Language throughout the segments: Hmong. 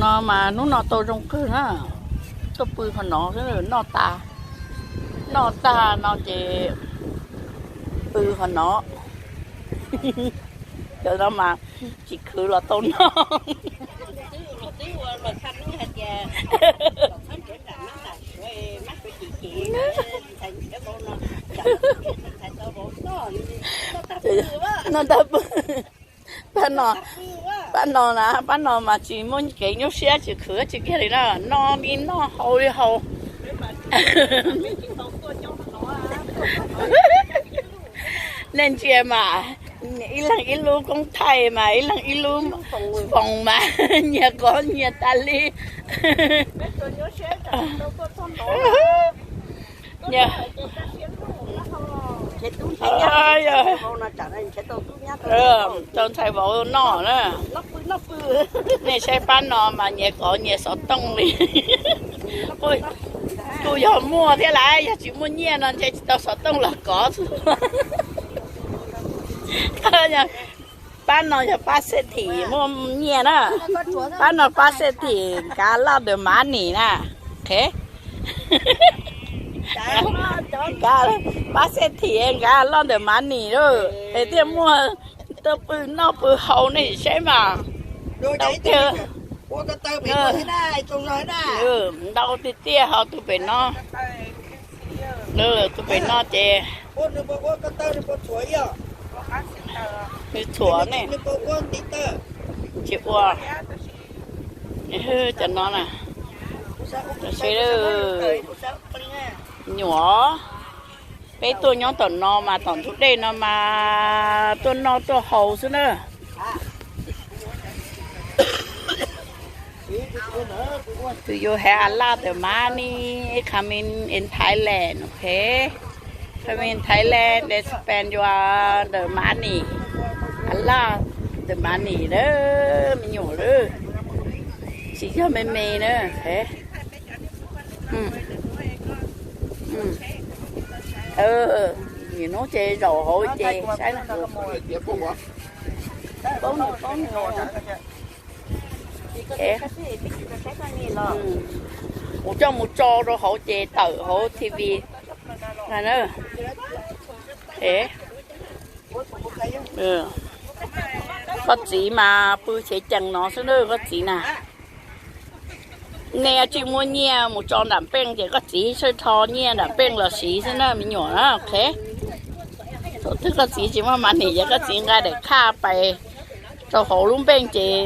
No mas hnub no tau zoo kawg na, tuaj pw qhov no, noj tas, noj tag no ces pw qhov no. Cov no mas tsis khwv los tau noj. Noj tag pw. Pab no, pab no na, pab no mas tsis muaj kev nyuaj siab, tsis khwv tsis kiag li na, noj li noj, haus li haus. Nej ntsia mas, ib leeg ib lub koob thaij mas ib leeg ib lub foos mas nyias kov nyias tas li. Rau ntxhais vauv noj na. Nej saib pab no mas nyias kov nyias xov tooj li. Kuj yog muaj thiab lawm, yog tsis muaj nyiaj no ntshe tsis tau xov tooj los kov xwb. Pab no yog pab xej thim muaj nyiaj na. Pab no pab xej thim nkav loj ntawm mav nim na. Pab xej thim nkav loj ntawm mav nim lawm es thiaj muaj tuaj pw noj pw haus nej saib mas. Ntau tiag. Ntau tiag tiag ho tus pem no. Tus pem no ces nws txhuam ne, tsis ua. Cov no na, nyuam, peb tuaj nyob tom no mas tom ntug dej no mas tuaj noj tuaj haus xwb na. Do you have a lot of money? Coming in Thailand, okay? Coming in Thailand, they spend your the money. A lot the money lawm me nyuam lawm. Tsis yog me me na. Nim no ces zaum hauv ces saib. Mus coj mus tso rau hauv ces tawm hauv T V na. Koj txiv mas pw chev cees no xwb na koj txiv na. Nej tsis muaj nyiaj mus tso nram peej ces koj txiv sawv rho nyiaj nram peej los siv xwb na me nyuam na, ok. Thaum twg koj txiv tsis muaj mas nim ces koj txiv nqa daim khaj pais rau hauv lub npeej ces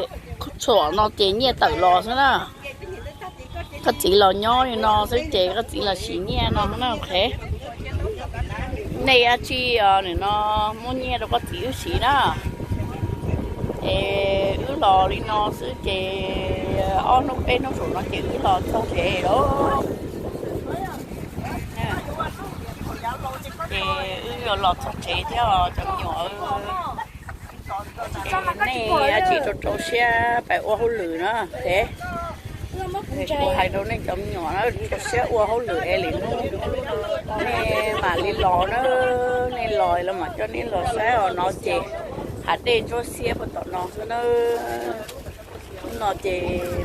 txhuam no ces nyiaj tawm los xwb na. Koj txiv los nyob li no xwb ces koj txiv los siv nyiaj no na, ok. Nej dab tsi nim no muaj nyiaj rau koj txiv wb siv na. Es wb los li no xwb ces ob hnub peb hnub saum no ces wb los txog tsev lawm. Ces wb yuav los txog tsev thiab cov me nyuam. Nej dab tsi rau rau siab pais ua hauj lwm na, ok. Kuv hais rau nej cov me nyuam na, rau siab ua hauj lwm es lwm hnub nej mam li los na. Nej los lawv mam coj nej los saib os no ces hav dej ntsuab xiab puag tom no xwb na. Hnub no ces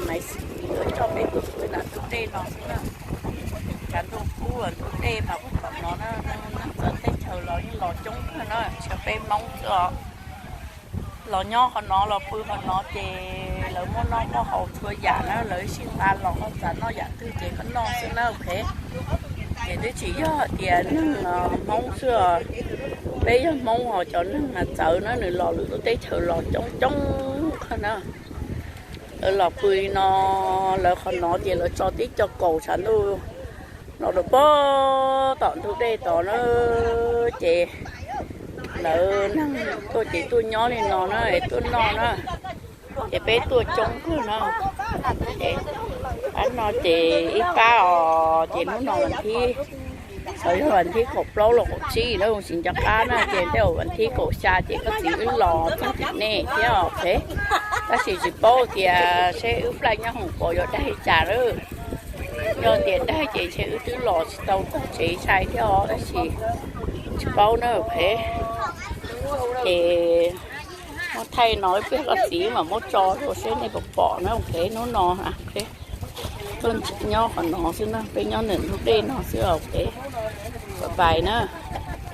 Maiv Xis yuav coj peb tuaj pw nram ntug dej no xwb na. Cov ntug kub ntug dej mas puag tom no na, neeg txawv teb chaws los yeej los coob kawg na, tsis yog peb Hmoob xwb os. Los nyob qhov no los pw qhov no ces lawv muaj noj muaj haus txhua yam na, lawv sib nqa los koj xav noj yam twg ces koj noj xwb na, ok. Ces twb tsis yog hais tias neeg Hmoob xwb os, peb yog Hmoob os, cov neeg mas txawv na, nws los lwm lub teb chaws los coob coob kawg na. Lawv los pw li no, lawv qhov no ces lawv tso tib co kaus tshav ntuj los rau puag tom ntug dej tod na. Ces lawv neeg tuaj ces tuaj nyob li no na, es tuaj noj na. Ces peb tuaj coob kawg no. Pab no ces ib pab os, ces hnub no vas thib, xyov yog vas thib kaum plaub los kaum tsib na, tsis nco qab na, ces tej zaum vas thib kaum xya ces koj txiv wb los txog tim nej thiab os, ok. Tab sis tsis paub tias seb wb flight nyob hoos puas yuav daig li cas lawm. Yog tias daig ces ntshe wb twb los tsis tau txog tsev sai thiab os, tab sis tsis paub na, ok. Ces Thaij no ib pliag koj txiv mam muab tso rau seb nej puas pom na. Ok, hnub no tuaj nyob qhov no xwb na, peb nyob ntawm ntug dej no xwb. Ok, bye bye na.